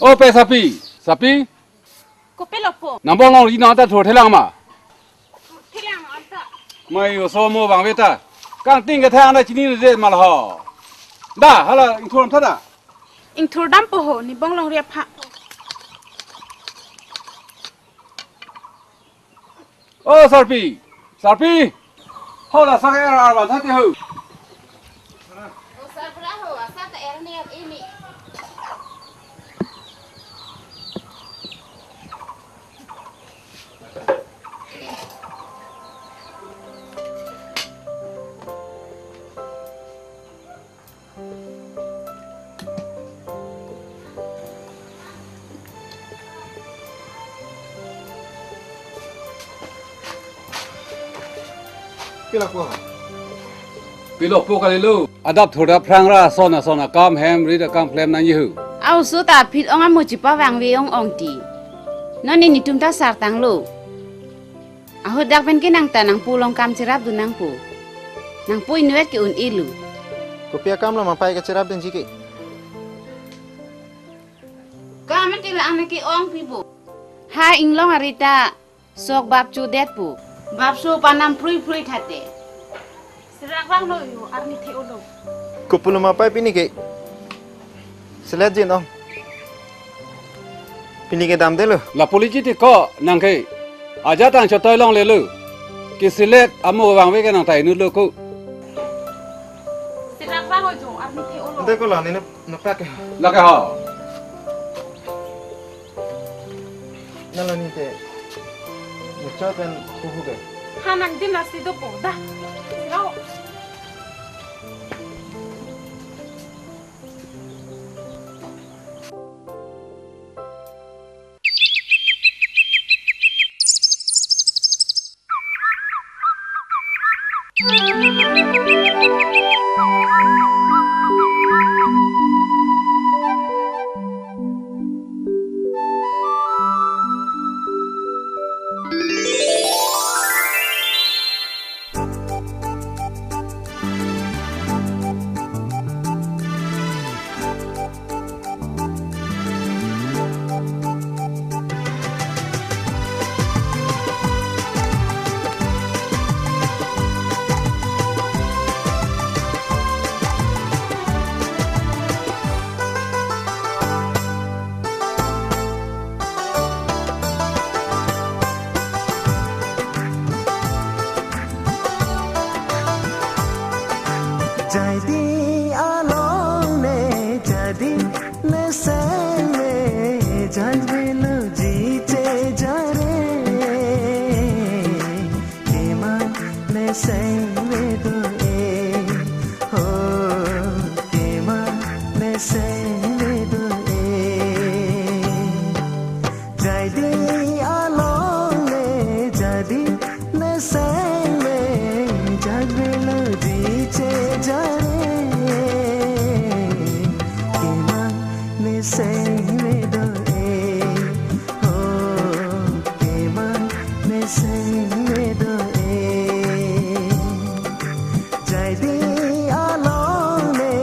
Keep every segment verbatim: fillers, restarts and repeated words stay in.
O pe Sarpi, Sarpi. Kopi lo po? Nang bong long ri nang ta thurthelang ma? Thurthelang anta. Mai oso mo vangve ta. Kangting kethang ta chinidet ma la ho. Da, hala ingthur tha da. Ingthur dampo ho, ne bong long ri apha. O Sarpi, Sarpi. Ho la sak er arvan thate ho. O Sarpi ho, asa ta er ne ini. Pilo po? Pilo po kalilo. Adap thurdap phrang ra ason ason akam hem rit akam klem nangji ho. Aoso ta aphi ong amo chipavangve ong ong ti. Non netum ta sartanglo. Ahut dak pen ke nang ta nangpo along kam cherapdun nangpo. Nangpo inutvet ke un-elo. Kopi akam lo ma pai kacherapdunji ke? Kam ke la-an ke ong pipo. Ha inglong ari ta sok bap chodetpo. Bap so panam phrui phrui thate. Serak vanglo yo, arni the-olo. Kopi lo ma pai pini ke? Selet jin ong. Pini ke damdelo. La poliji ti ko nang ke. Ajat ang chotoi longlelo. Ke selet amo vangve ke nang ta inutlo ko. Serak vanglo jo, arni the-olo. Ante ko la ne nep-, nepak ke. Lake ho. Nalo ni te. Necho pen kuhu ke. Ha nang din nasi dopo da. Siro. Jadi along ne jadi ne seme jajbelu ji che jare. Kema ne seme do e ho, kema ne seme do e. Jadi along ne jadi ne seme jajbelu ji che jare. Kema ne seme do e ho, kema ne seme do e. Jadi along ne.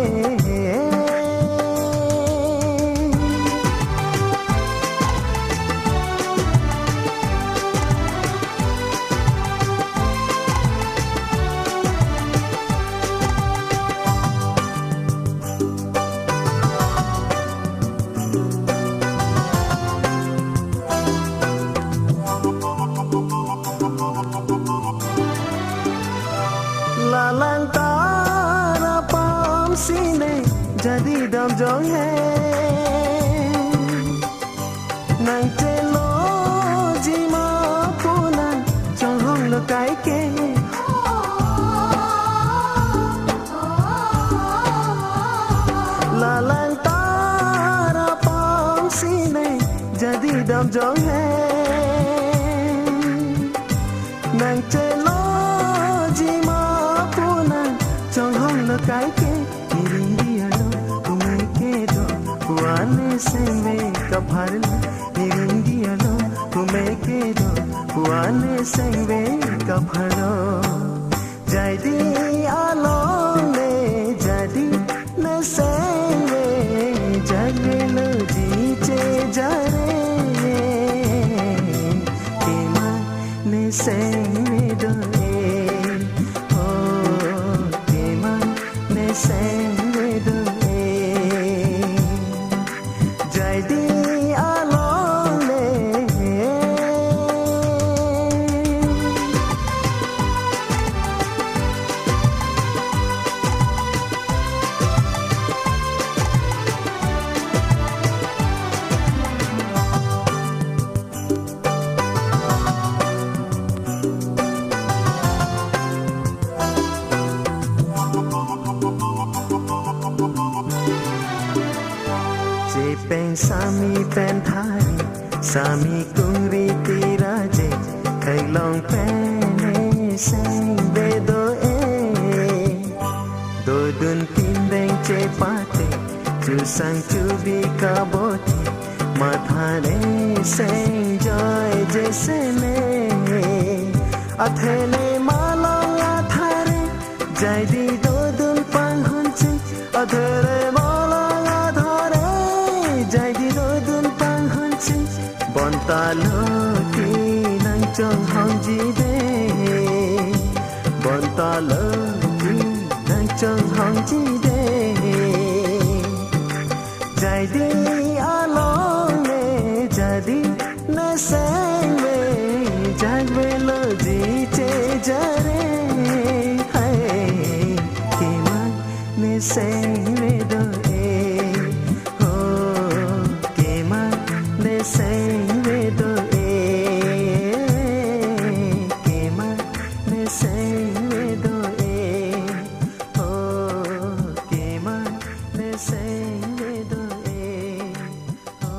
Lalang tarapam sine jadi damjong he. Nang chelo jima punan chonghong lo kai ke. Lalang tarapam sine jadi damjong he. Nang chelo jima punan chonghong lo kai ke. Niring diya lo kumeke do puane sengve kapharlo. Niring diya lo kumeke do puane sengve kapharlo. Jadi along ne jadi ne sengve jagvelo ji che seng ve do e, ho, kemang ne seng ve do e, Jaidi along le. Chepeng sami pen thari, sami kungri tiraje, theklong pen ne seng ve do e. Dodun tindeng chepate, chusang chubi kabote, matha ne seng joy je sene. Athene malong athare, jaidi dodun panghunchi, athene malong athare, jaidi dodun panghunchi. Bonta lo ti nangchonghongji de, bonta lo ti nangchonghongji de. Jaidi along le, jaidi ne seng ve, jagvelo ji che jare. Hai, kemang ne seng ve do e, ho, kemang ne seng ve do e, kemang ne seng ve do e, ho, kemang ne seng ve do e, ho,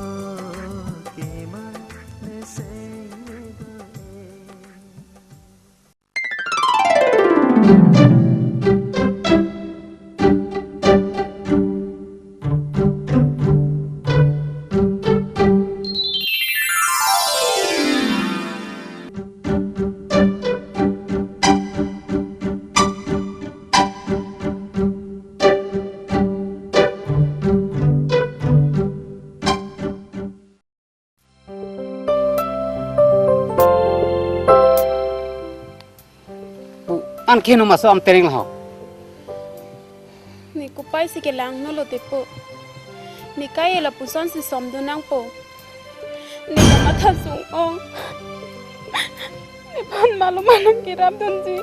kemang ne seng ve do e. Pu, an keno maso am tereng laho. Ne kopai si kelang nolo te pu. Ne kai lapuson si somdun nangpo. Ne kamatha sung-ong. Nephan malom malom kerapdunji.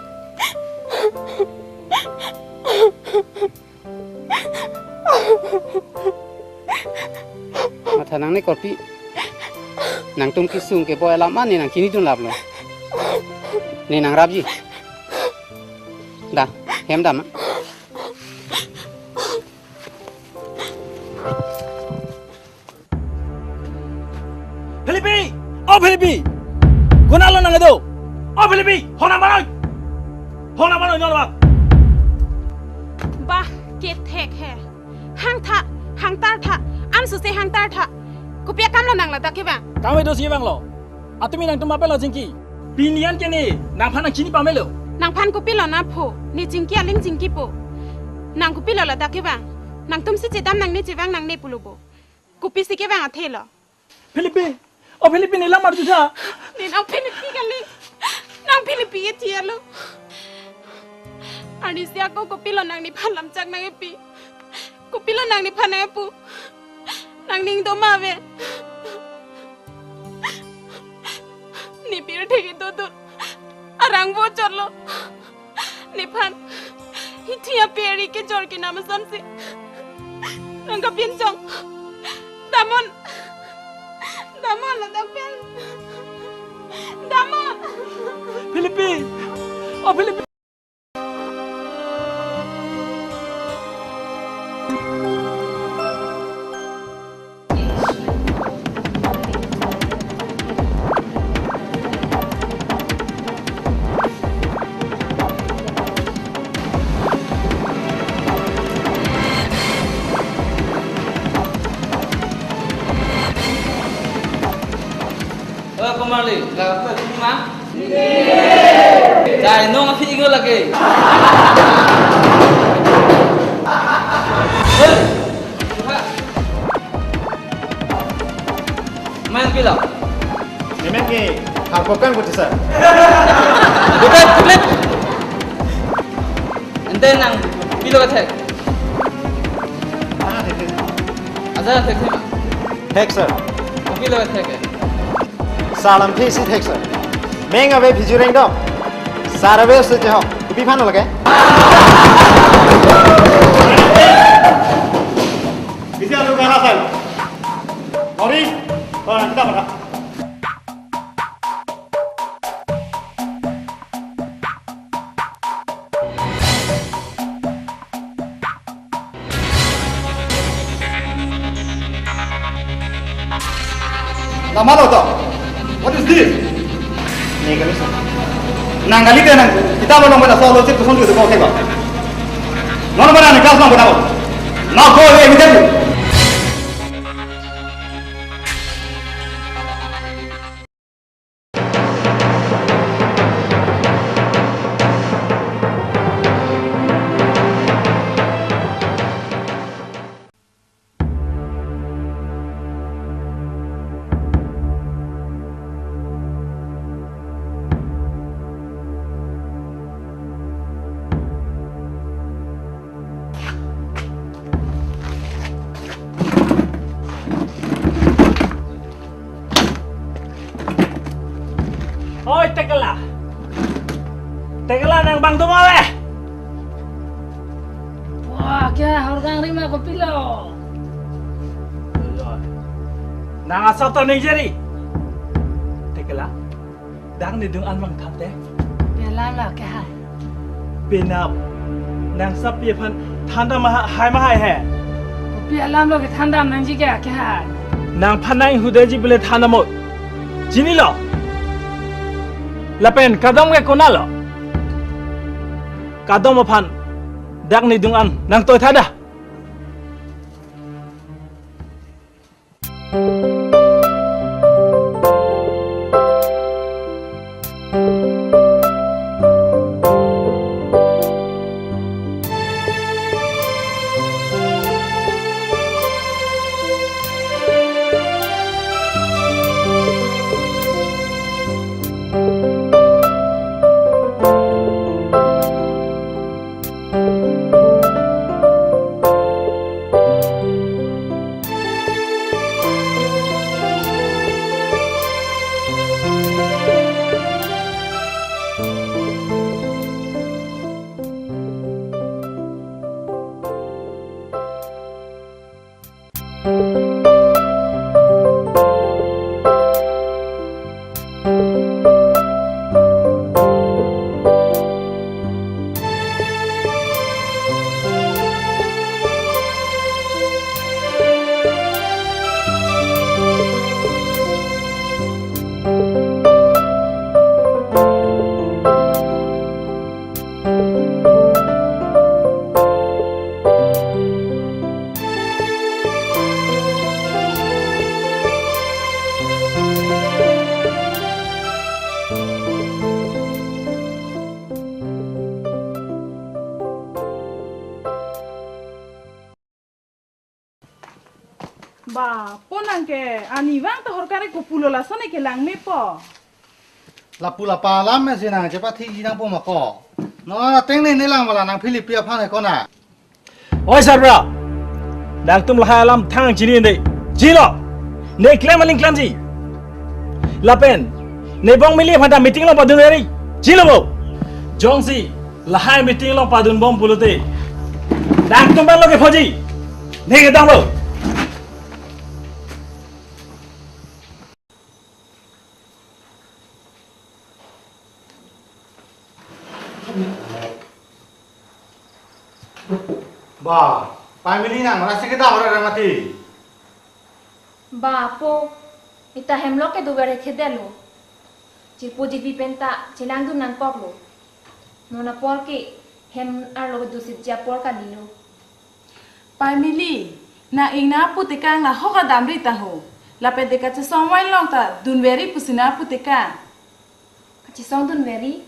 Matha nangne korpi. Nangtum kesung keboi alam an ne nangchinidun laplo. Ne nangrapji. Da, hem dam na. Philipi! O Philipi! Konatlo nang kedo? O Philipi! Honam banoi! Honam banoi non ba! Bah, kethek he. Hangtha, hangtartha, ansose hangtartha. Kopi akamlo nang ladak kevang? Kam kedo si vanglo. Atumi nangtum apelo chingki. Pini an ke ne nangphan nangchini pamelo. Nangphan kopilo nangpho? Ne chingki aling chingkipo. Nang kopilo ladak kevang? Nangtum si chedam nangne chevang nangne pulo bo. Kopisi kevang athelo? Philipi, o Philipi, ne lam arjutha. Ne nang Philipi kali. Nang Philipi ke thialo. Arnisi ako kopilo nang nephan lamchak nangkepi? Kopilo nang nephan nangkepu? Nang ning doma ave. Ne pirthe kedodun arang vo chotlo. Nephan hithi ape ari kejor kenam asonsi nang kapinchong. Damnon. Damnon ladak pen. Damnon. Philipi. O Philipi. Eh, Komarli, la apa ma? Jai nong aphi ingo lagi. Hei, buka. Main pilo. Nemen ke harpokan ko sir. Buka, buka. Ante nangpilo kethek? Aja thekthema. Thek, sir. Nangpilo kethek? Sir alamthe isi thek, sir. Meng ave phijureng dong. Sir ave se jehok. Kopi aphan lo ke? Isi alo ke ha, sir. Sorry. Ba, kita mana? Lama lo to. What is this? Nang kali te nang. Kita belum pada solo cip kusung juga kau keba. Nono mana ni kelas nang pada. Now go away immediately. Oi, Tekela. Tekela, nang bang dum ave. Wah, kya horkang rima kopilo? Nang asap ta ning jeri. Tekela, dak nidung an bang than te. Pi alam lo kehai? Penap, nang sap pi aphan thandam ma hai ma hai he. Pi alam lo kethandam nangji ke kehai? Nangphan nang hudai ji bile thandam mo. Chinilo. Lapen kadom ke konatlo? Kadom aphan dak nidung an nang toi tha da. Ba, po nang ke ani vang ta horkar ke pulo lason ke lang me po. Lapu lapa alam me si nang chepathiji nang po ma ko. Non ateng ne ne lang bala nang Philip aphan he ko na. Oi Sarbra, nangtum lahai alam thang chini ende. Chilo. Ne klem aling klemji. Lapen ne bong mili aphan ta meeting along padun eri. Chilo bo. Jongsi lahai meeting along padun bom pulote, nangtum abang lo ke phoji. Ne kedam lo. Ba, Paimili nang rasi kedam ora mati. Ba, po, ita hem lo ke dugar he thedelo. Jirpo jirpi pen ta chelangdun nangkoklo. Non apor ke hem arlo dusitji apor kalilo. Paimili, nang ingna apu tekang nahok adamri ta ho. Lapen te kachesong wine along ta dunveri pusi nang apu tekang. Kachesong dunveri?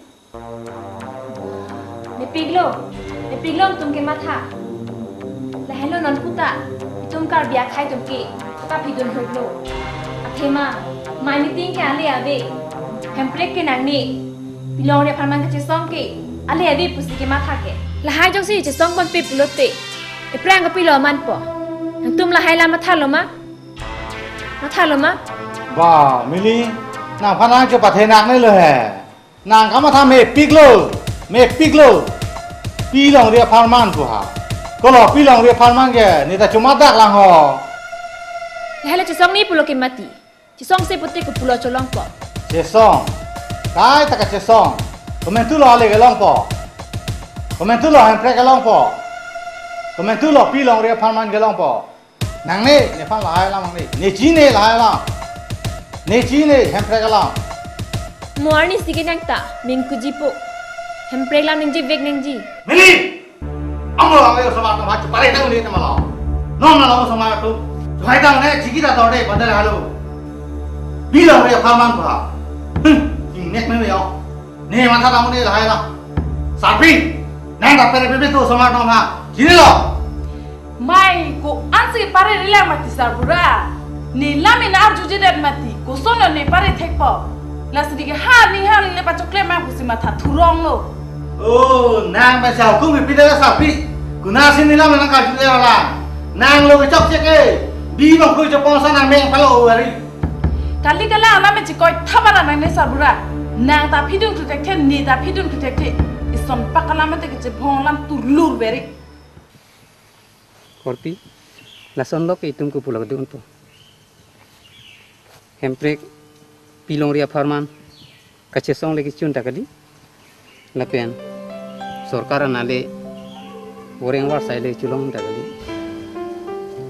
Mepiklo, mepiklo nangtum kematha. Lahenlo non puta, itum Karbi akhei atum ke kapidun huklo. Athema, mai meeting ke ale ave. Hemprek ke nangne. Pilongri apharman kachesong ke ale ave pusi kematha ke. Lahai jongsi chesong ponpe pulote, ephrang kapilo manpo. Nangtum lahai alam mathalo ma? Mathalo ma? Ba, Mili, nangphan nangchopathenak nelo he. Nang kamatha mepiklo, mepiklo. Pilongri apharman pu ha. Kolo pilongri apharman ke, ne ta chomadak lang ho. Lahai le chesong ni pulo ke mati. Chesongse pute kopulo cholongpo. Chesong. Kaita kachesong. Komantulo ale kelongpo. Komantulo Hemprek kelongpo. Komantulo pilongri apharman kelongpo. Nangne, nephan lahai alam nangne. Ne chini lahai alam. Ne chini Hemprek alam. Mo arnisi ke nangta mingkujipo. Hemprek alam ningjevek nangji. Mili! Amo amo osomar atum ha chupare tang ni tamalo. Non na lo osomar atum. Chupare tang ne chiki ta torde bandar halo. Pilongri apharman ba. Hmm, ingnek me yo. Ne matha tang ne lahai la. Sarpi, nang ta pere pere tu osomar atum ha. Chinilo. Mai ko-ansi pare rila mati sarbura. Ne lam ena arjujedet mati. Koson ne pare thekpo. Lasi dike ha ni ha ni le pachokle ma pusi matha thurong lo. Oh, nang ba sa hukum pidala sapi. Konatsi ne lam nang kachule wala. Nang lo kechok chek e. Bi bang koi chopon sa nang meng palo wari. Kali kala alam me chikoi thabara nangne sarbura. Nang ta phidun thuthekthe, ne ta phidun thuthekthe. Ison pak alam te kechebhong alam turlur beri. Korpi, lason lo ke itum kopulo dunpo. Hemprek pilongri apharman kachesong le kechun ta kali. Lapen sorkar an ale voreng varsai le cholong ta kali.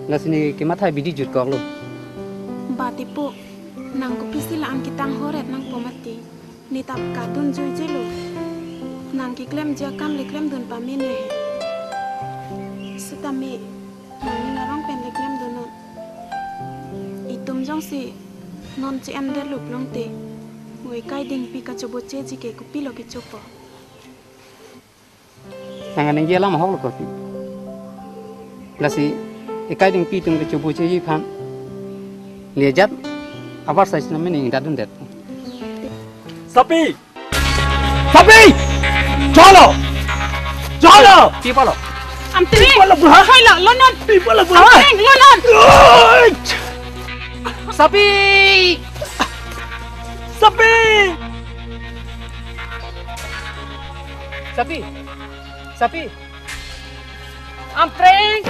Lasi ne kematha bidi jutkoklo. Ba tipo, nang kopisi la-an ketang horet nangpo mati. Ne ta kadun juijelo. Nang keklemji akam le klemdun pame ne he. Sitame, nangning arong pen le klemdunnon. Itum jongsi non che-endetlo pulote, vo ekai dingpi kachobocheji ke kopilo kechopo. Nang aningje alam ahok lo korpi. Lasi ekai dingpi atum kechobocheji aphan, ne ajat avarsai sinam ne ingdadundet. Sapi! Sapi! Cholo! Cholo! Pi pulo? Amtring! Pi pulo, bro? Hoilo, lonon! Pi pulo, bro? Amtring, lonon! Oi! Sapi! Sapi! Sapi! Sapi! Amtring!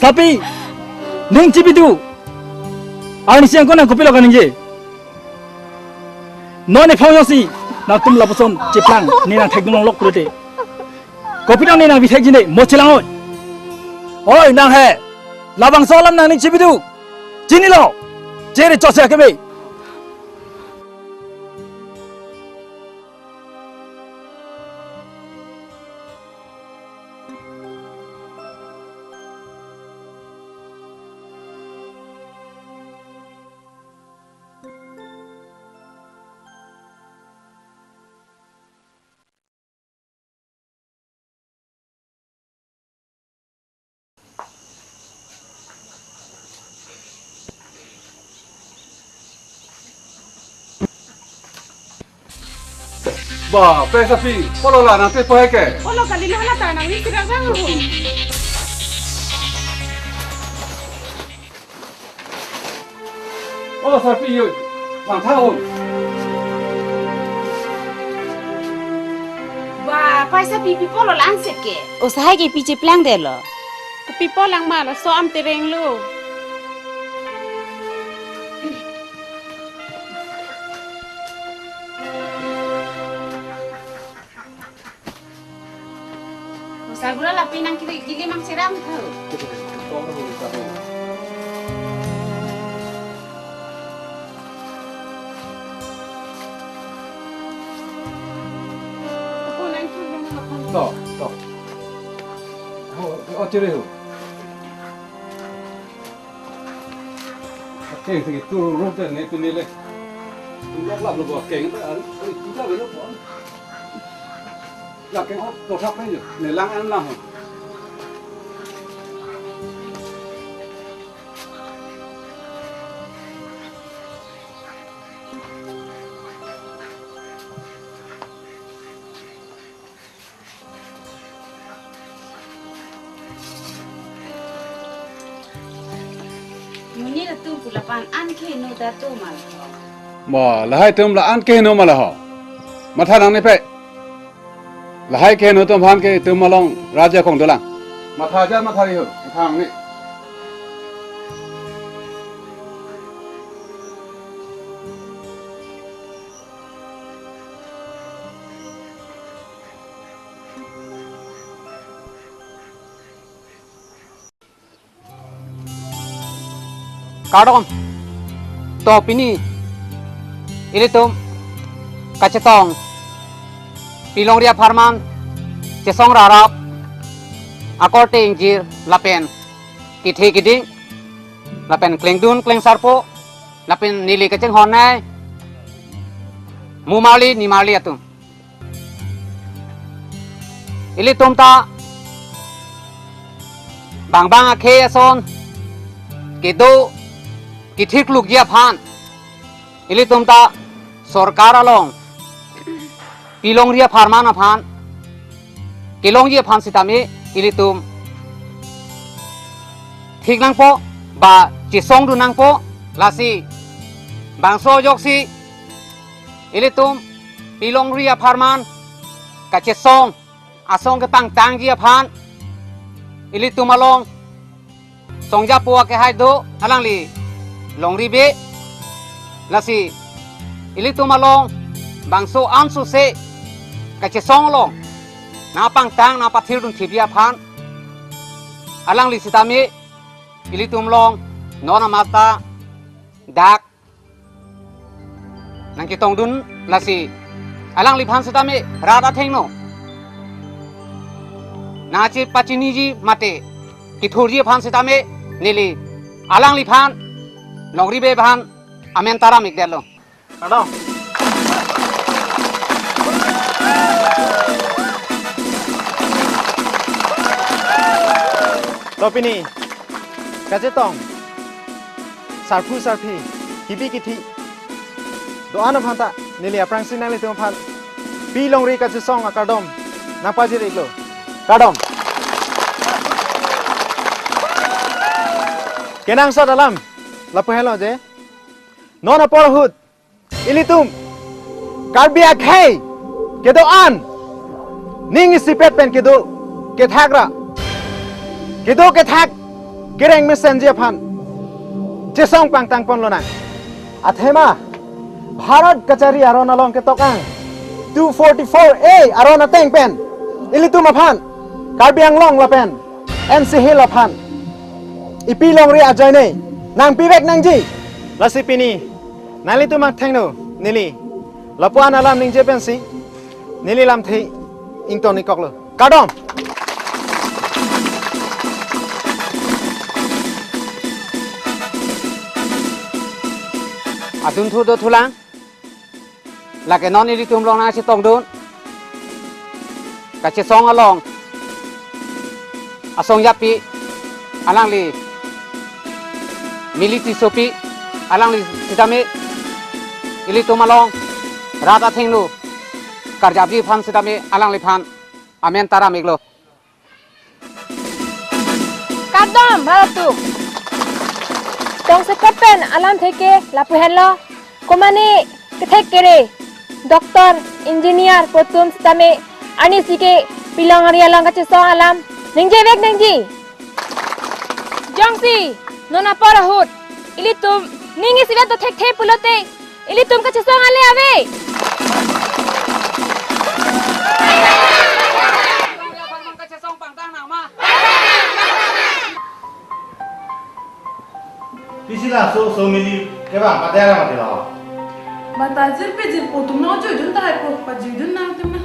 Sapi, ning chipitu. Arnisi angko nang kopilo kaningje. Non ephong jongsi nangtum lapuson cheplang ne nang thekdun longlok pulote, kopi nang ne nang bithekji ne mo chelang oi. Oi nang he, labangso alam nangning chipitu. Chinilo, chere chotsi akeme. Ba, pe Sapi, polo la nang te po hai ke? Polo kali lo hala ta nangning kirak rang ho. O sarpi yo, bang tha ho. Ba, paisa pipi pulo la-an seke. O sahai ke pi cheplangdetlo. Kopi pulang ma laso am tereng lo. Sagura lapi nang kili, kili mang siram tho. Ako nang kili mang. To, to. Ho, o tiri ho. Keng sigi turu rute ne tu nile. Lok lap lo bo keng ta, ari, ari, tu ta belo bo. Lap keng ho, to thap ne jo, ne lang an lang ho. Monit atum pu lapu-an an keheno ta atum ma laho. Mo, lahai atum la an keheno ma laho. Matha nangne pe. Lahai keheno atum aphan ke itum along rat ajakong dolang. Matha jan matha ri ho, matha nangne. Kardom. To pini ilitum kachetong pilongri apharman chesong rarap akorte ingjir lapen kethe keding lapen klengdun klengsarpo lapen neli kachinghon nai mumarli nimarli atum. Ilitum ta bang bang akhei ason kedo kethiklukji aphan ilitum ta sorkar along pilongri apharman aphan kelongji aphan sitame ilitum thik nangpo ba chesongdun nangpo lasi bangso ajoksi ilitum pilongri apharman kachesong asong kepangtangji aphan ilitum along songjapo akehai do alangli longri be lasi ilitum along bangso ansose kachesong along nangpangtang nangpathirdun thipji aphan alangli sitame ilitum along non amata dak nangketongdun lasi alangliphan sitame rat athengno nangchepachiniji mate kethurji aphan sitame neli alangliphan longri be aphan amen taram ikdetlo. Kardom. To pini kachetong sarphu sarpi kipi kithi do-an aphan ta neli aphrangsi nanglitum aphan pilongri kachesong akardom nangpajir iklo. Kardom. Kenangsot alam lapu helo je non apor ahut ilitum Karbi akhei kedo-an ning isipet pen kedo kethak ra kedo kethak kereng mesenji aphan chesong pangtang ponlonang. Athema Bharat kachari aron along ketok-ang two forty-four A aron ateng pen ilitum aphan Karbi Anglong lapen N C Hills aphan ipilongri ajoine nangpivek nangji. Lasi pini nanglitum athengno neli lapu-an alam ningje pensi neli lamthe ington ikoklo. Kardom. Adun thu do thulang. Lake non ilitum along nangchetongdun kachesong along asong japi alangli Militi Sopi alangli sitame ilitum along rat athengno karjapji aphan sitame alangliphan amen taram iklo. Kardom, Bharato. Tongsekot pen alamthe ke lapu henlo. Komane kethek kere, doctor, engineer pu atum sitame arnisi ke pilongri along kachesong alam ningjevek nangji. Jongsi non apor ahut ilitum ning isivet dothekthe pulote, ilitum kachesong ale ave. Pisi laso so mili kevang pader mati lo. Bata jirpi jirpo atum nangjuidun tahai po, pajuidun nangtum na.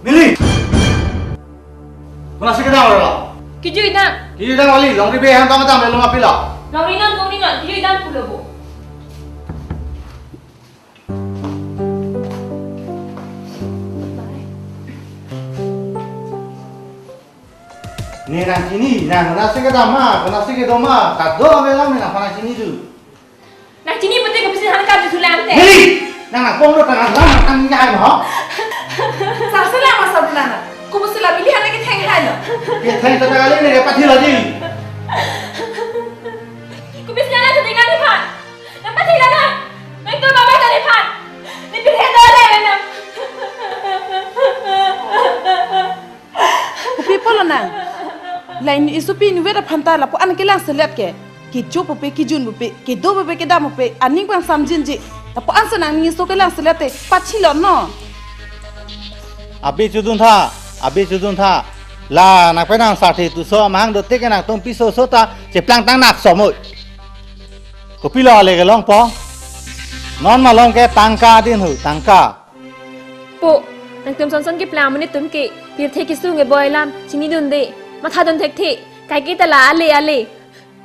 Mili! Konatsi kedam lo? Kejui dam. Kejui dam kali, longri be han tong kedam lo ma pilo? Longri non, longri non, kejui dam pulo bo. Ne nangchini, nang konatsi kedam ma, konatsi kedo ma, kado avelang ne nangphan nangchini tu. Nangchini pute kopisi han kam sulam te. Hei! Nang nang pong do tangan lang nang tang jai mo. Sarse lang masa bulana. Kopisi la bili han ketheng hai lo. Ketheng ta kali ne pathi lagi. Kopisi nang ketheng nang phan. Nang pathi lana. Nang to mama ta phan. Ne pirthe do le nang. Kopi pulo nang? La inut isopi inutvet aphan ta lapu-an kelang selet ke. Kecho pupe, kejun pupe, kedo pupe, kedam pupe, aning pangsamjin ji. Lapu-an si nangning iso kelang selet te, pachilo no. Abi chodun tha, abi chodun tha. La nangpenang sarthe tuso amahang dote ke nangtum piso so ta cheplang tang nak somoi. Kopilo ale kelongpo? Non malom ke tangka din hu, tangka. Po, nangtum sonson keplang amonit atum ke, pirthe kesung keboi alam chinidunde, mathadun thekthe, kaike ta la ale ale.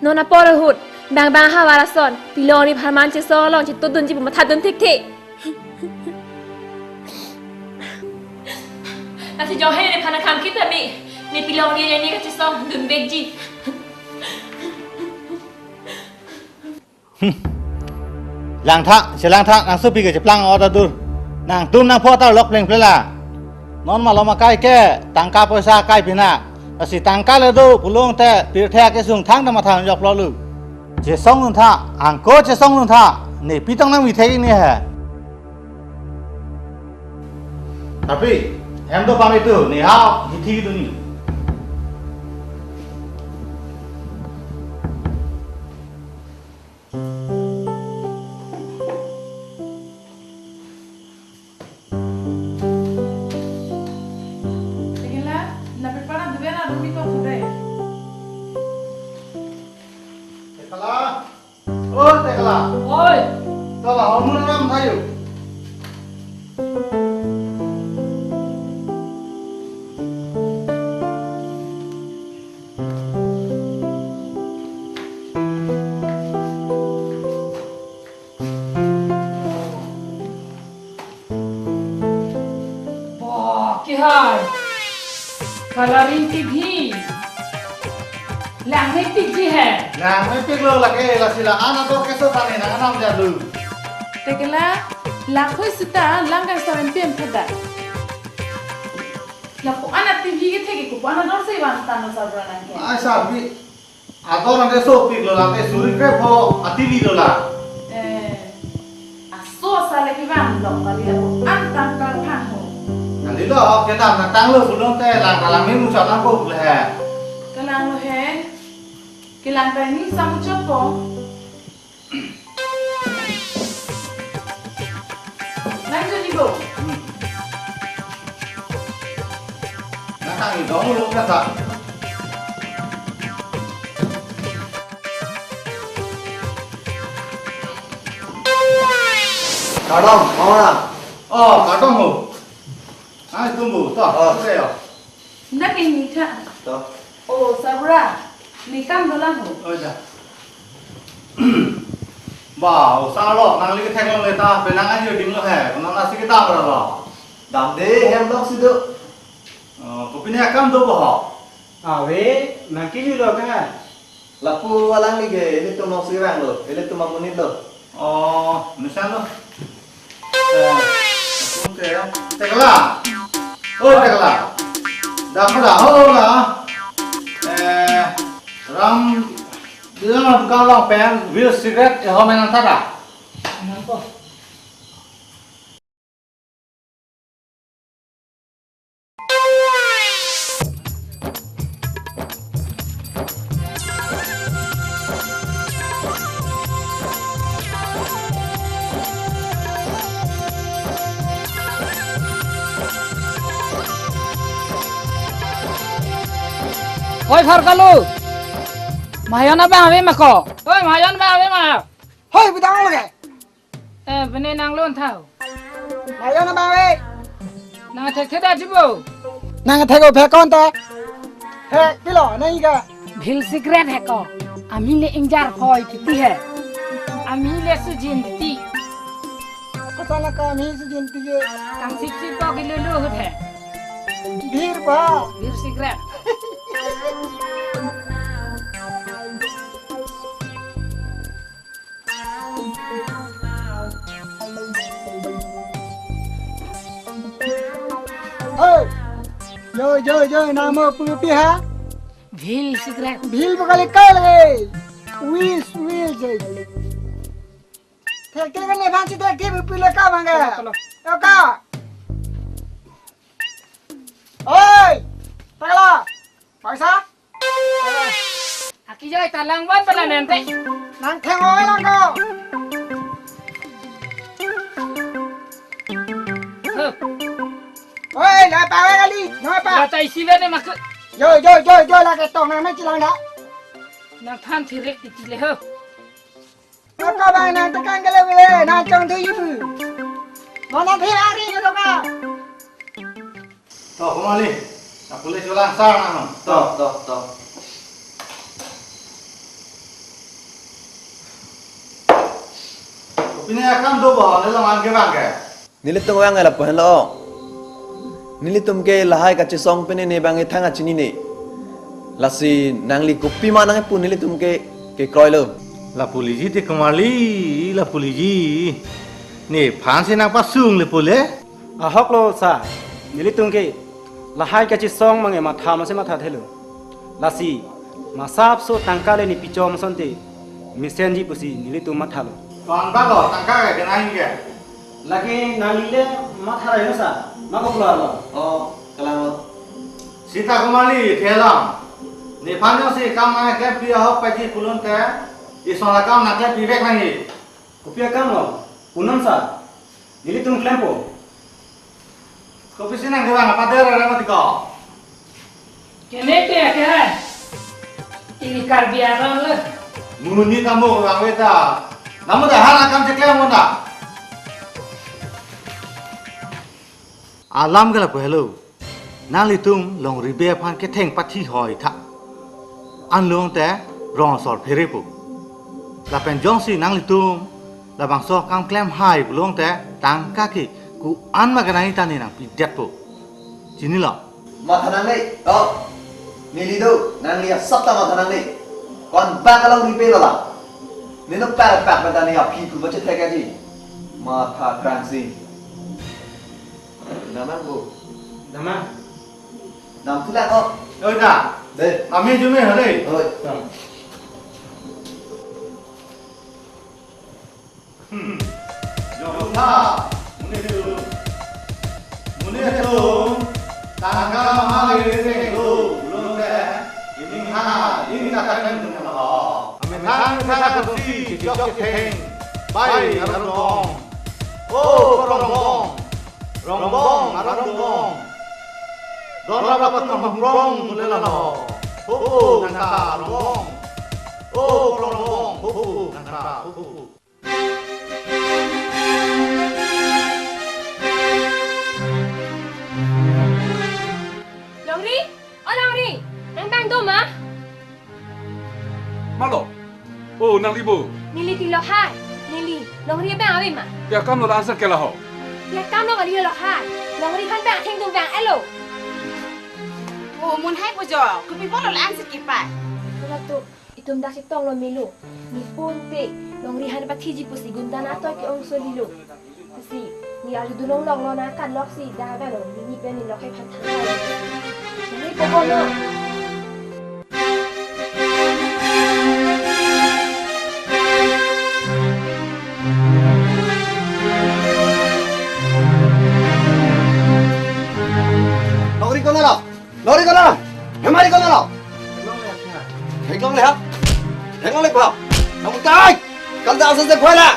Non apor ahut, bang bang havar ason, pilongri pharman chesong along chetudunji pu mathadun thekthe. Lasi jong hai ne phan akam kita bi, ne pilongri ne ne kachesong dunvekji. Hmm. Langtha, chelang tha, nangsopi ke cheplang order dur. Nangtum nangpho ta lok pleng plela. Non malom akai ke, tangka poisa akai pina. Lasi tangka le do, pulong te, pirthe akesung thang ta matha jok lo lu. Chesongdun tha, angko chesongdun tha, ne pitong nang mithe ne he. Tapi, hem do pamitu, ne ha, hithi duni. Tekela, na pepara duve na rumi ko khude. Tekela. Oh, Tekela. Oi. Tola hormon ram thayo. Bah, kehai. Coloring T V. Langmepikji he. Langmepiklo lake, lasi la-an ador keso tane nang anam jalu. Tekela, lakhoi sita, langkai sawen pem theda. Lapu-an a T V kethek ke kopu-an ador si vangtanglo Sarbura nang ke. Ai Sarbi. Ador ante sopiklo la, te suri krepho a T V lo la. Eh, aso asa le kevang dok kali lapu-an tangka phang ho. Kali lo, kedam nangtanglo pulong te lang kalang ni muchot nangkok le he. Kelanglo he. Kelang ta ni samuchot po. Nang jodi bo. Hmm. Nang tang ni dong ulung kata. Kardom, mama. Oh, kardom ho. Ai, tumbu, to, oh. Tumbu yo. Dak ini tha. To. Oh, Sarbura, ne kam dolang ho. Oh, da. Ba, oh, Sarlo, nangli kethek longle ta, penang ajo dinglo he, konatsi kedam ra lo. Damde hem lok si do. Oh, kopi ne akam do bo ho? Ave, nang kejui lo kan? Lapu alangli ke, ilitum nong sirang lo, ilitum amonit lo. Oh, misan lo. Eh, lapu ke, Tekla. Oh, Tekla. Dak dak ho la. Eh, ram, di ram ka long pen, Will Cigarette, eh, ho menan tara. Oi, Pharkalu. Mahajon abang ave ma ko? Oi, Mahajon abang ave ma? Hoi, budang lage. Eh, bene nang lun thau. Mahajon abang ave. Nang thekthe da jibo. Nang thek o phek konta. He, pilo, nang ika. Will Cigarette he ko. Ami le ingjar phoi titi he. Ami le sujin titi. Kosana ka ami sujin titi ke. Kang sip sip ko gilulu hut he. Beer ba. Will Cigarette. Hey! Yo, yo, yo, namo pupi ha? Will Cigarette. Will bakal ikal lagi. Will, Will je. Thekthe kan ne phansi thekthe pupi le ka mangga. Kalo, kalo. Yo ka. Oi! Takla. Paisa? Aki jai talang ban pala nente. Nang theng oi lang ko. Huh. Oi, la pa oi kali. No pa. Lata isi bene mak. Yo, yo, yo, yo, la ke tong nang nang chilang da. Nang than thirik titi le ho. Nang ka bang nang tekan kele bele, nang chong thu ipu. Mana thi ari ni ka. To, kumali. Na pule cholang sa na no. To, to, to. Pine akam do bo, ne long an ke bang ke. Nelitum vang lapu henlo. Nelitum ke lahai kachesong pine ne bang ethang achinine. Lasi nangli kopi ma nang pu nelitum ke kekroi lo. Lapu liji te kumali, lapu liji. Nephan si nang pasung le pule. Ahok lo sa, nelitum ke lahai kachesong mange matha masi mathathelo. Lasi, masap so tangka le nepi chom asonte mesenji pusi nelitum mathalo. Ko-an bak lo, tangka ke kenai ke? Lake nangli le matha rai lo sa, ma ko keluar lo. Oh, kelang lo. Sita kumali, thelang. Nephan jongsi kam nang kepi ahok paji pulote, ison akam nang kepi vek nangji. Kopi akam lo, punam sa. Nelitum klempo. Kopi si nang kevang apa der ada mati ko? Kene ke ke hai. Ili Karbi aron le. Muni kamu kevang veta. Namu dah hana kam si klem mo na. Alam ke lapu helo. Nanglitum longri be aphan ketheng pathi hoi tha. Anlong te rong asor phere po. Lapen jongsi nanglitum labangso akam klem hai pulote tangka ke ko-an ma kenai ta ne nangpi detpo. Chinilo? Matha nangne, to. Neli do, nangli asap ta matha nangne. Ko-an bak alongri be lo la. Nino pak pak ta ne aphi pu bache thek aji. Matha krangsi. Damnang bo. Damnang. Dam thu lang ko. Oi da. Dei. Kami jume hale. Oi. Dam. Hmm. Jokta. Muni tu. Muni tu. Tangka mahal ini tu. Belum deh. Ini ha. Ini kata kan benar. Amethang methang kursi. Chok chetheng. Bai arong. Oh, korong. Rongbong, arongbong. Dora batum rongbong, mulai lalo. Huhu, nangka rongbong. Oh, rongbong, huhu, nangka, huhu. Longri, oh Longri, nang bang do ma? Malo? Oh, nangli bo? Neli ti Lohai. Neli, Longri abang ave ma? Ya kam lo la-an sir ke la ho. Ya kam lo kali Lohai. Longri aphan bang athengno bang elo. Oh, mun hai pujo. Kopi bolo la-an sir kipai. Wala to. Itum dak chetonglo melo. Ne pon te Longri aphan pathiji pusi gunda atum ke-ongso lilo. Si, ne arjudun longlok lo, nangkanlok si, dak abang lo, ne, ne pen ne lok hephan thangnat. Ne kobo lo. Longri konat lo? Longri konat lo? Hemari konat lo? Theklongle ha? Theklongle pa? Nang tai! Kal da asa se khwela!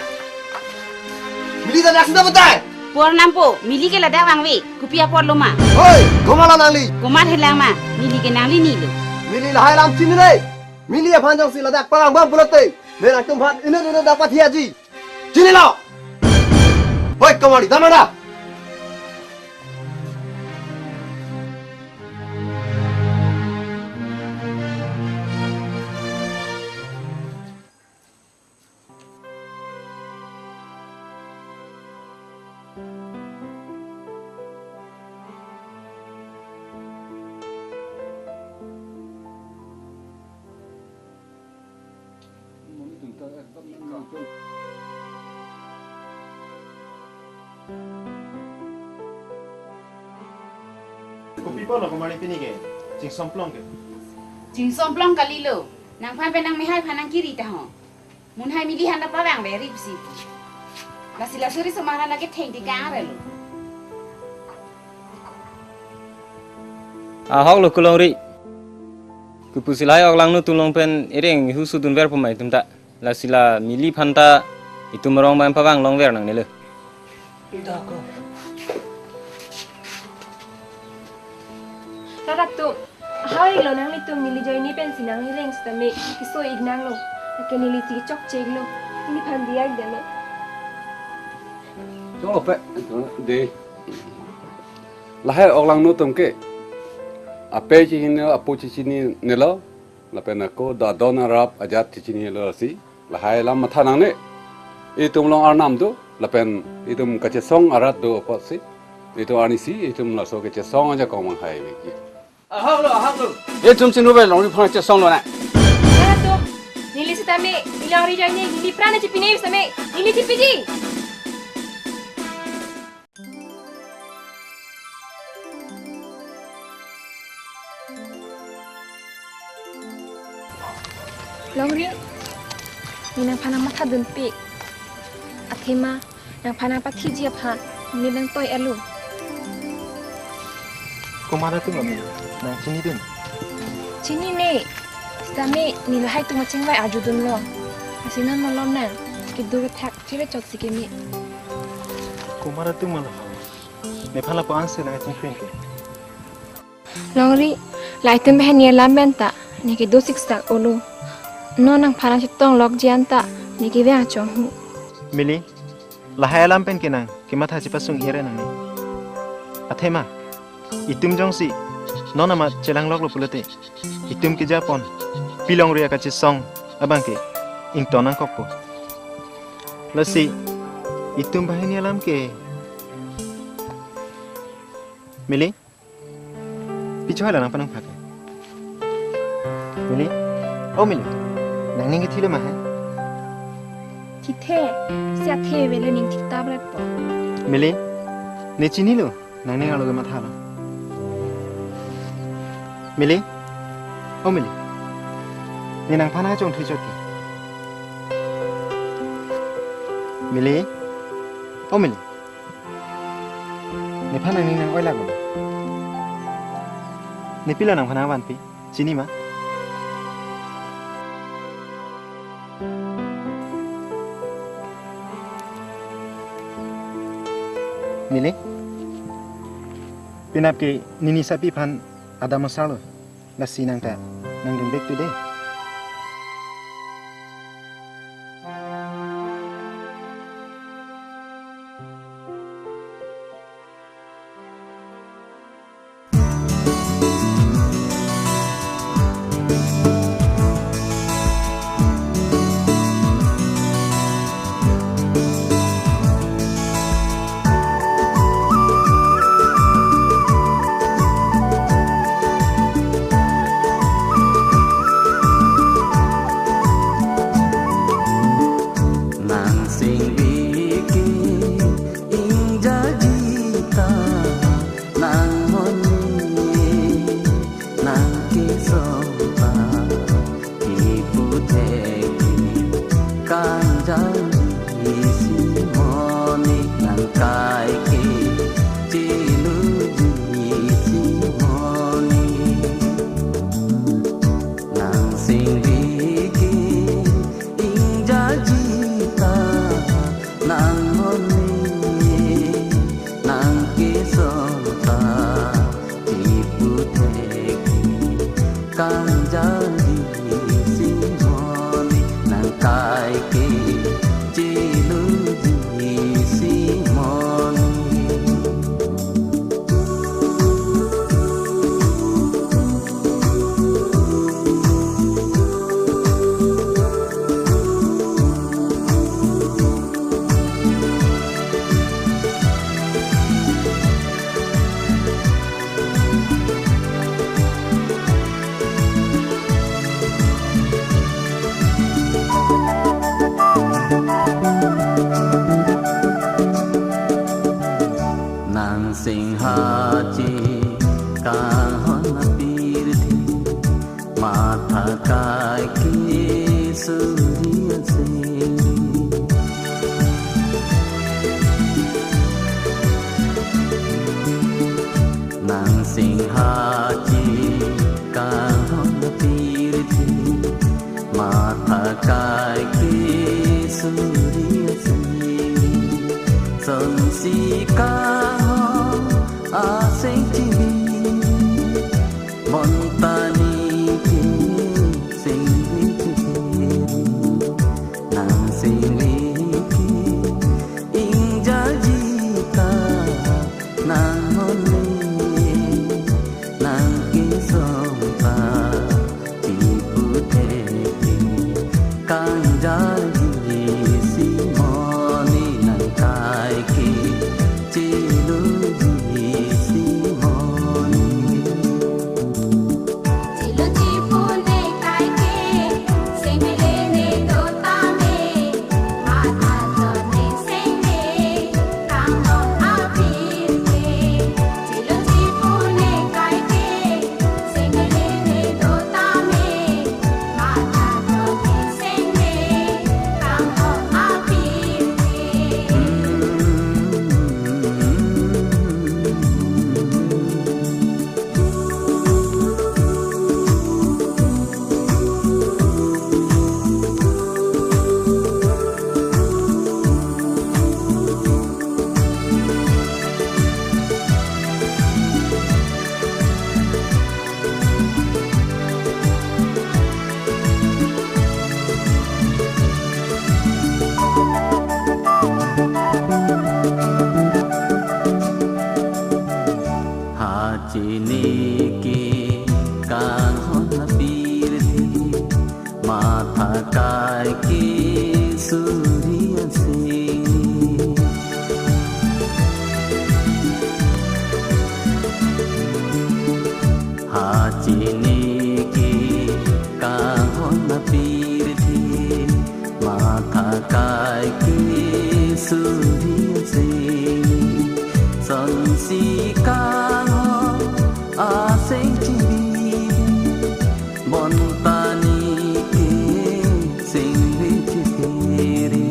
Mili ta dak sida batai! Por nampo, Mili ke ladak vangve, kopi apor lo ma? Hoi! Komat lo nangli? Komat helang ma, Mili ke nanglini lo. Mili lahai alam chinine! Mili aphan jongsi ladak parang bang pulote, ne nangtum aphan inut inut dak pathiaji. Chinilo? Hoi, komat lo, damra da? Kopi apor lo komat lo pini ke? Chingsom plong ke? Chingsom plong kalilo. Nangphan pen nangmehai aphan nangkiri ta ho. Munhai Mili aphan ta pavangve ri pusi. Lasi laso riso ma aphan nangketheng ti kang arlo. Ahok lo ko Longri. Kopusi lahai oklangno atum along pen ereng ihu sudunverpo ma itum ta. Lasi la Mili aphan ta itum arong abang pavang longver nangnelo. Dak ko. Dak dak atum. Ahai lo, nanglitum neli ajoine pensi nangli reng sitame keso-ik nanglo. Lake neli ti chokche-iklo. Neliphan diya-ik damlo. Choklo pe, de. Lahai oklangno atum ke ape chechinilo, apo chechinilo. Lapen ako dadon arap ajat chechinilo si. Lahai alam matha nangne. Itum along arnam do, lapen itum kachesong arat do apotsi. Itum arnisi, itum laso kachesong ajakong manghai vekji. Ahok lo, ahok lo. Itum chinu ave Longri aphan chesong lonang. Dak atum, neli sitame, neli Longri ajoine, neli pran chepine sitame, neli chepiji. Longri, ne nangphan nangmathadunpik. Athema, nangphan nangpathiji aphan, ne nangtoi-etlo. Komat atum lo, nang chinidun? Chinine, sitame ne lahai atum kachingvai arjudunlo. Lasi non malom nang, kedo kethak, chere chot si keme. Komat atum lo? Nephan lapu-an si nangchingpin ke. Longri, lahai atum pen ne alam pen ta, ne kedo siksak-olo. Non nangphan nangchetonglokji an ta, ne kevang chonghu. Mili, lahai alam pen ke nang kematha chepasung-ikre nangne. Athema, itum jongsi non amat chelangloklo pulote, itum kejapon pi Longri akachesong abang ke ington nangkokpo. Lasi, itum banghini alam ke. Mili? Pi chohai lo nangphan nangphak ke? Mili? O Mili? Nangning kethilo ma he? Thethe, si athe avelo, ning thekta bret po. Mili? Ne chinilo? Nangning arlo kemathalo. Mili? O Mili? Ne nangphan nangchongthui chot ke? Mili? O Mili? Nephan nangning nang-oilak lo. Ne pilo nangphan nangvanpi? Chini ma? Mili? Penap ke nini sapi aphan adam asarlo. Lasi nang ta nangdun back to day. Kangjalji si mone, nang kaike cheluji si mone. Nang singhachi kanghon apirthe, matha kaike suri aseng. Nang singhachi kanghon apirthe, matha kaike suri aseng. Sonsi kanghon aseng chibi, bonta neke singri chikiri. Nang singri ke ingjalji ta nang mone, nang kesom ta chiputheke. Kangjalji si mone, nang kaike cheluji si mone. Cheluji pune kaike, singmele ne do tame, matha jone singme, kanghon apirthe. Cheluji pune kaike, singmele ne do tame, matha jone singme, kanghon apirthe. Hachi neke kanghon apirthe, matha kaike suri aseng. Hachi neke kanghon apirthe, matha kaike suri aseng. Sonsi kanghon aseng chibi, bonta neke singri chikiri.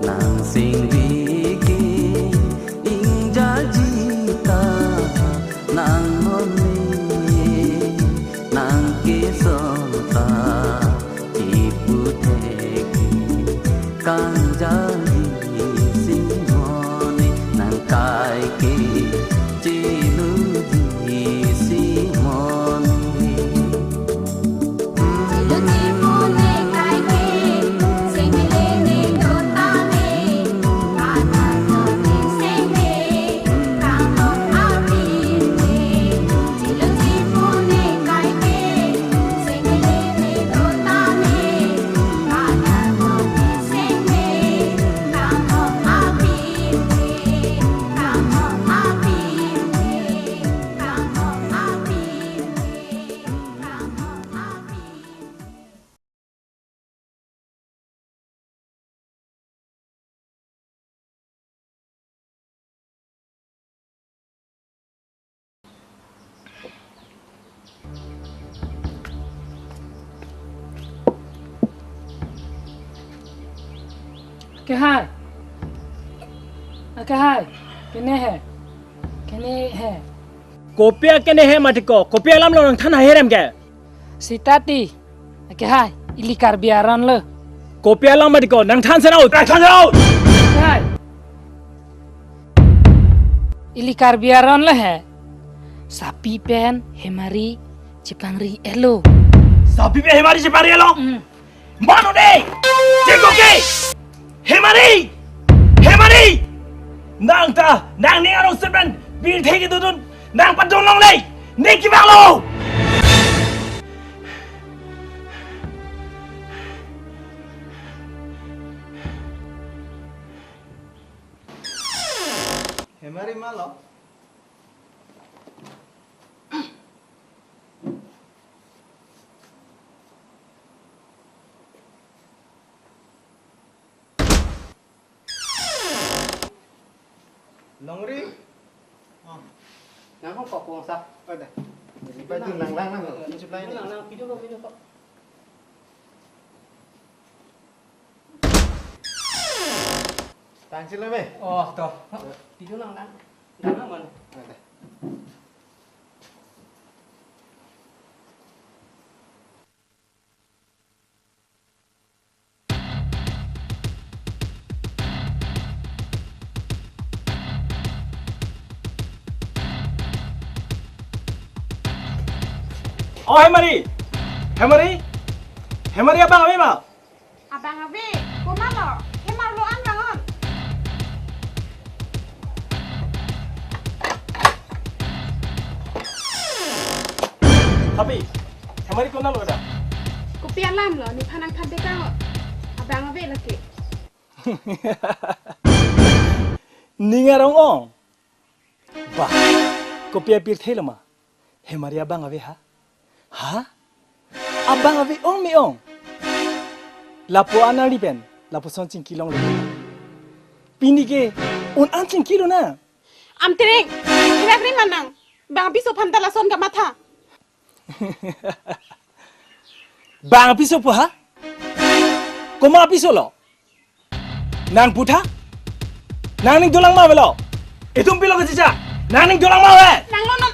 Nang singri ke ingjalji ta nang mone, nang kesom ta chiputheke. Kangjalji si mone, nang kaike cheluji si mone. Akehai. Akehai. Kene he. Kene he. Kopi akene he mati ko. Kopi alam lo nangthan aherem ke. Sitati. Akehai. Ili Karbi aron lo. Kopi alam mati ko. Nangthan sena ut. Nangthan sena ut. Akehai. Ili Karbi aron lo he. Sapi pen hemari Chepangri-etlo. Sabi pe Hemari chepangri-etlo? Mm. Mano de! Jengko ke! Hemari! Hemari! Nang ta, nangning arong sepen, birthe kedodun, nang padon longle! Ne kevanglo! Hemari ma lo? Longri. Oh. Nang hong kok kong sa. Oh, dah. Jadi, Pak, itu nang, nang, nang. Ini sebelah ini. Nang, nang, video kok, video kok. Tang sila me. Oh, toh. Video nang, nang. Nang, nang, man. Oh, dah. Oh, Hemari! Hemari! Hemari abang ave ma? Abang ave, komatlo? Hemar lo an bang on. Tapi, Hemari konatlo dah? Kopi alam lo, nephan nangthan dekang o. Abang ave lake. Ning arong ong. Bah, kopi apirthe lo ma? Hemari abang ave ha? Ha? Abang ave ong me ong. Lapu-an ari pen, lapuson chingki longle. Pini ke, un-an chingkilo na. Amtring, irak ring manang. Bang apiso aphan ta lason kamatha. Bang apiso pu ha? Komat apiso lo? Nang putha? Nangning dolang ma avelo? Itum pilo kechicha? Nangning dolang ma ave? Nang lo non.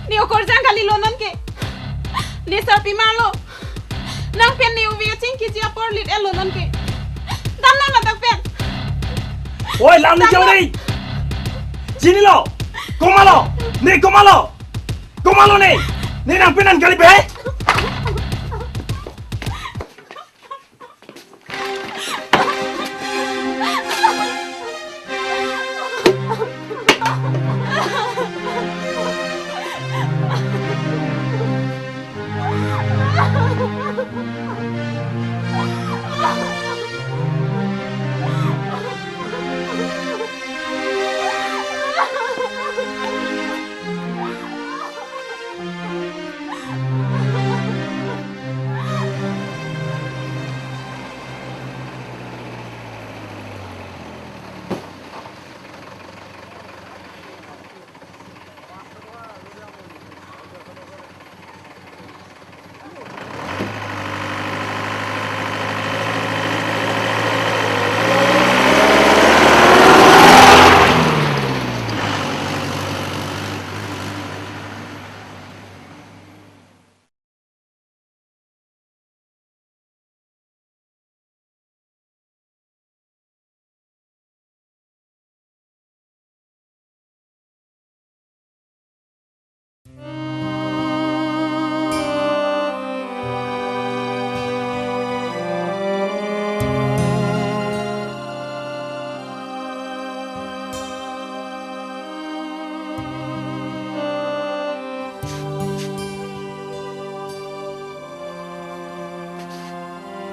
Ne okorjang kali lo non ke. Ne sarpimar lo. Nang pen ne uvi chingkiji apor lit-etlo non ke. Damnon ladak pen. Oi, lam ne jong dei. Chinilo. Komatlo? Ne komatlo? Komatlo ne? Ne nang pen an kali be?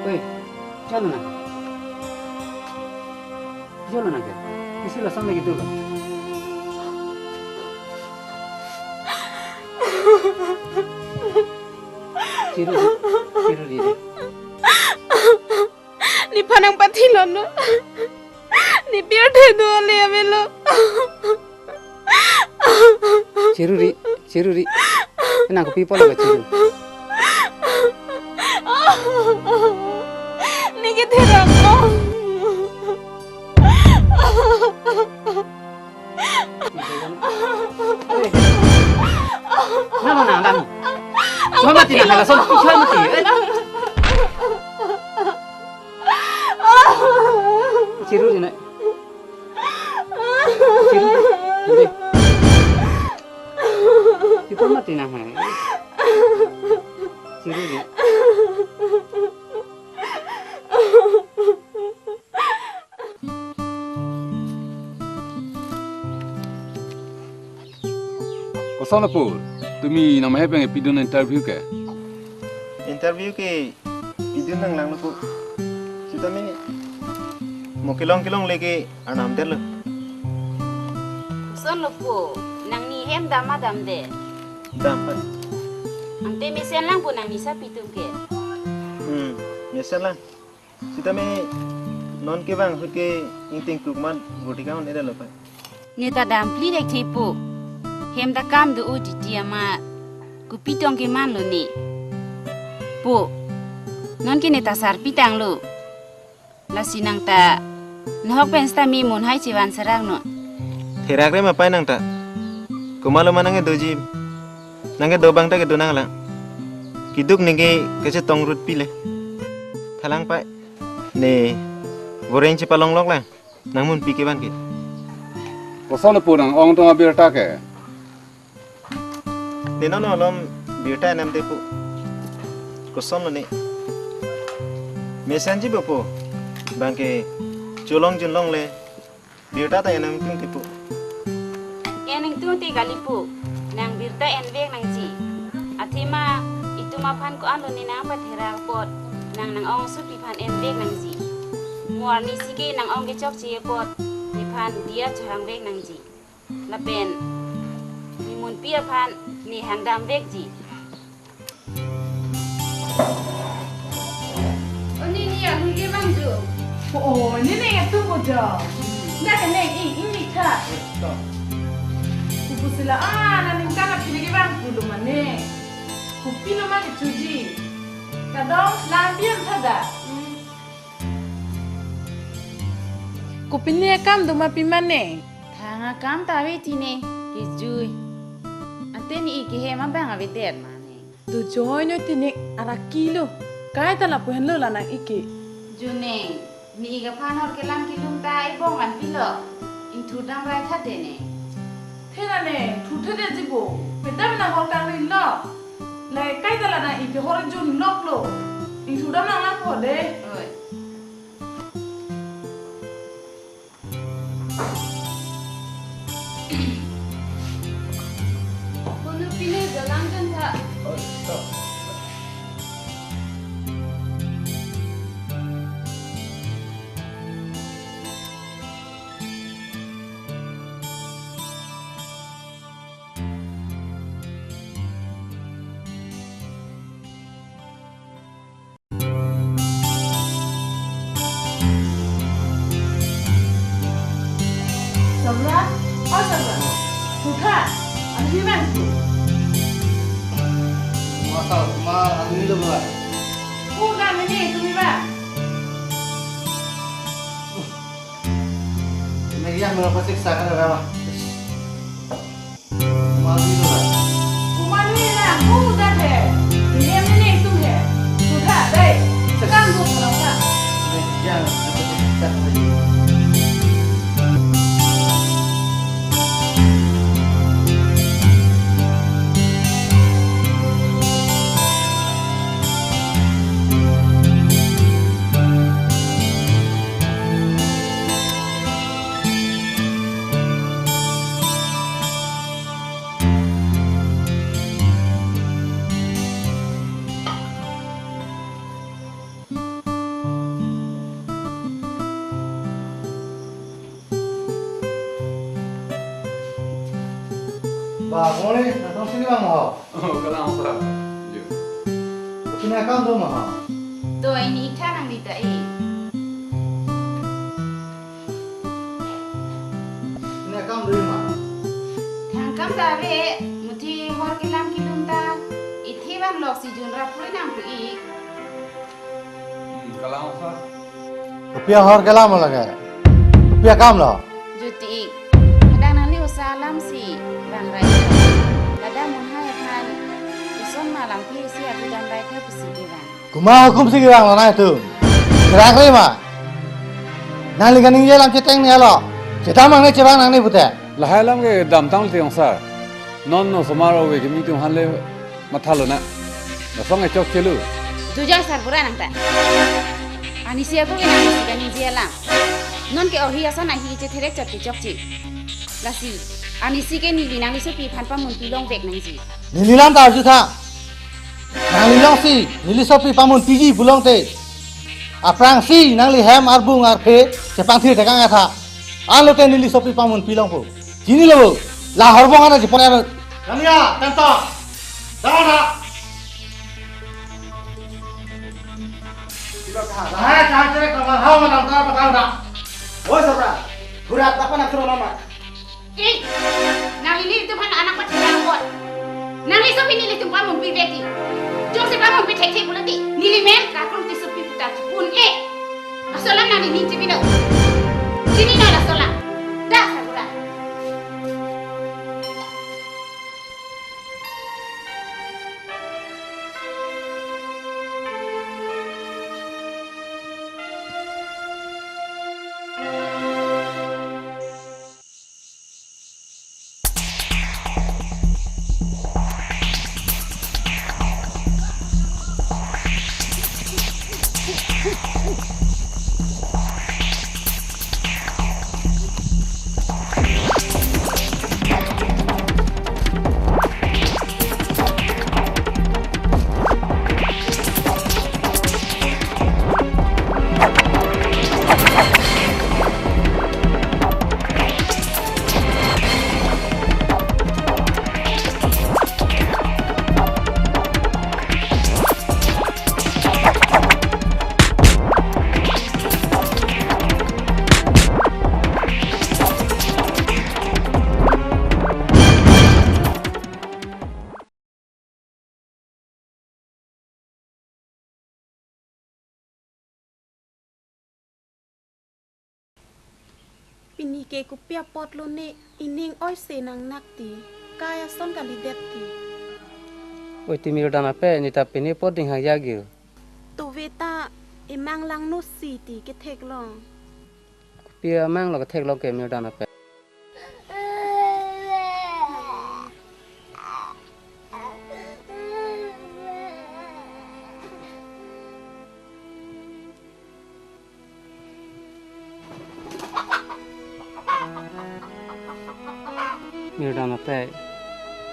Oi, jalo na. Jalo na ke. Isi lason lagi dolo. Chiru, chiru di. Nephan nangpathilo non. Ne pirthe do le avelo. Chiruri, chiruri. Nang kopi pulo ba chiru? Ne kethe ra ko. Nama na, nama. Choi mati na, lason choi mati. Eh. Chiru di na. Chiru di. Di. Di pon mati na hai. Suri. Koson lapu, tumi nangmahep abang pidun interview ke? Interview ke pidun nanglang lapu. Sitame mo kelong kelongle ke arnam detlo. Koson lapu, nangni hem dam ma damde? Dam pa. Ante mesen lang pu nangni sapi atum ke? Hmm, mesen lang. Sitame non ke bang ahut ke ingting kluk amat bor-i kang-un-edetlo pa. Neta dam phli thekthe pu. Hem ta kam do-o titi amat. Kopi tong kemanlo ne. Pu. Non ke neta sarpi tanglo. Lasi nang ta nahok pen sitame monhai chevan serak non. Therak re ma pai nang ta. Komatlo ma nangkedoji. Nangkedo abang ta kedo nanglang. Keduk neke kachetong rut pile. Thalang pai. Ne, goreng chepalonglok lang. Nangmunpi ke abang ke. Koson lapu nang-ong atum abirta ke? Ne non malom birta enamde pu. Kosonlo ne? Mesenji bo pu. Abang ke cholong junlongle. Birta ta enam ingtungte pu. En ingtungte kali pu. Nang birta envek nangji. Athema itum aphan ko-anlo ne nangpatherak apot. Nang nang-ong supi aphan envek nangji. Mo arnisi ke nang-ong kechokche apot. Nephan diya chohangvek nangji. Lapen nemunpi aphan ne hangdamvekji. O ne, ne alun ke vangjo. O, ne ne atum ko jo. Dak ke ne i, i ni tha. Kubu sila, ah, na ningkan aphi ne kevang pulo mane. Kopilo ma kechoji. Kadom lampian thada. Kopine akam do ma pi mane? Thang akam ta ave ti ne, kejui. Ante ne-ik kehem abang avedet mane. Dojoi noi ti ne arak kilo. Kaita lapu henlo la nang-ik ke. Juneng, ne-ik aphan hor kelam kelum ta ibong an pilo. Ingthur damrai thade ne. Thera ne, thur thade jibo. Peta mena hor kangri lo. Lai kaita la nang-ik ke hor junloklo. Ingthur dam nanglang po de. Oi. Kunu pine jalan jan tha. Sabra, o Sabra. Thutha, alhi bang tu. Masa, ma alhi lo ba. Pu na mene tumi ba. Megiang berapa siksa kan ada ba. Kumalu na, kumalu na, kuda the. Niam ne ne tum he. Sudah, dai. Sekarang gua pulang, Kak. Ba, kone, natong sini bang ho. Oh, kalang sa. Yo. Sini akam do ma ho. Do ini itha nang dita e. Sini akam do ma. Thang kam ta ave, muthi hor kelam kelum ta. Ithi van lok si jun rap puri nang pu ik. Hmm, kalang sa. Kopi ahor kelam lake. Kopi akam lo. Juti ik. Kadang nangli usa alam si bang rai. Kadang monhai aphan. Uson malam pi si abu dan rai ke pusi kevang. Komat ahukum si kevang lo nai tu. Kerang re ma. Nangli kaningje alam cheteng ne lo. Chetam nangne chevang nangne pute. Lahai alam ke damtang ti ong sar. Non no somar ove kimi tu hanle mathalo na. Lasong e chokchelo. Jujoi sarbura nangta. Anisi ako ke nangsi kaningje alam. Nonke ohi ason ahi chetherek chot kechokche. Lasi, anisi ke neli nangli sopi aphan pamunpi longvek nangji. Neli lam ta arjutha. Nangli longsi, neli sopi pamunpiji pulote. Aphrangsi, nangli hem arbung arphe, chepangthir tekang atha. Anlote neli sopi pamunpi longpo. Chinilo, la horbong ana jipon ero. Nangya, tenta. Dana. Sila kaha? Lahai kaha chere kaha hau ma dam ta patang da. Oi sabra. Hurat apa nang suruh nama? Eh, nangli nelitum aphan anak pathi yang kot. Nangli sopi nelitum pamunpi beti. Jongsi pamunpi thekthe pulote, neli men kakrong ti sopi putar pun eh. Asolam nangli ning chipino. Chinilo asolam. Da sarbura. Pini ke kopi apotlo ne, ining oise nangnak ti, kai ason kalidet ti. Oi ti Mirdan ape, neta pini apot ding hang yagir. Tove ta emang langno si ti ketheklong. Kopi amanglo ketheklong ke Mirdan ape? Mirdan ape,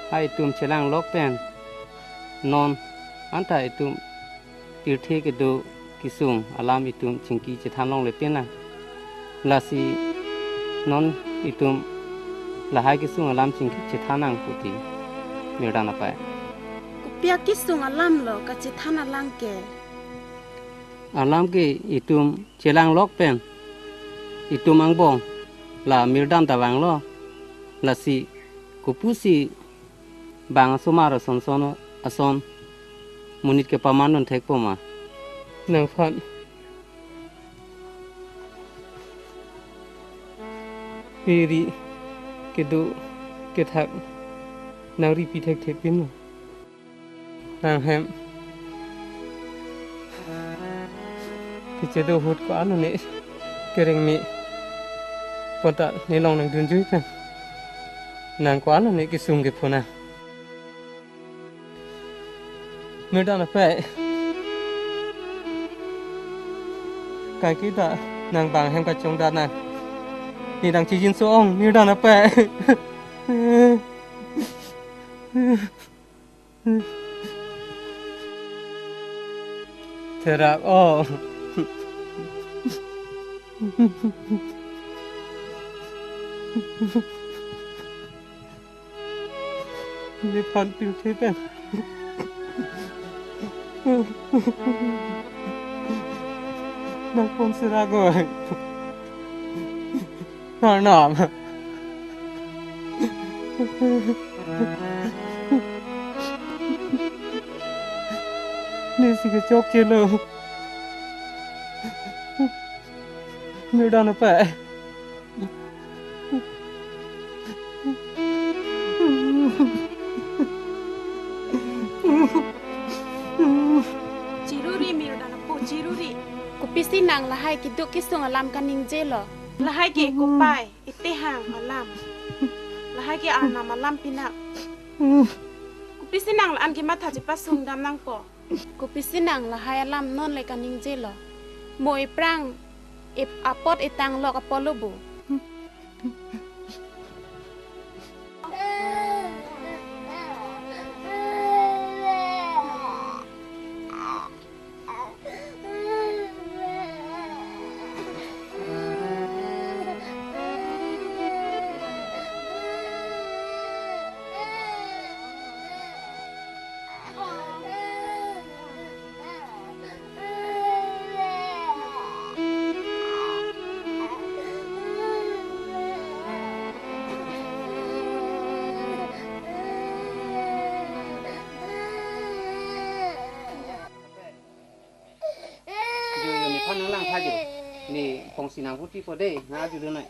ha itum chelanglok pen non anta itum pirthe kedo kesung alam itum chingki chethan longle pena. Lasi non itum lahai kesung alam chingki chethan nang puti Mirdan ape. Kopi akesung alamlo kachethan alang ke? Alam ke itum chelanglok pen itum angbong la Mirdan ta vanglo. Lasi kopusi bang asomar ason son ason monit kepaman dun thekpo ma? Nangphan piri kedo kethak nangripi thekthe pin ma? Nang hem kechedo ahut ko-an ne kereng me pota ne long nangdunjui pen nang ko-an ne kesung kepho nang. Mirdan ape, kaike ta nang bang hem kachongdat nang. Ne nang chijinso ong Mirdan ape. Therak o. Nephan pirthe pen nangpon serak oi. Arnam. Nesi kechokchelo. Mirdan ape. Chiruri Mirdan apo, chiruri. Kopisi nang lahai keduk kesung alam kaningjelo? Lahai ke kopai, ite hang alam. Lahai ke Arnam alam pinang. Pisi nang la-an kematha chepasung dam nangpo. Kopisi nang lahai alam non le kaningjelo. Mo ephrang ep apot etang lok apotlo bo. Jo, jo, nephan nanglang tha jo. Ne pongsi nang puti po dei, na aju do nai.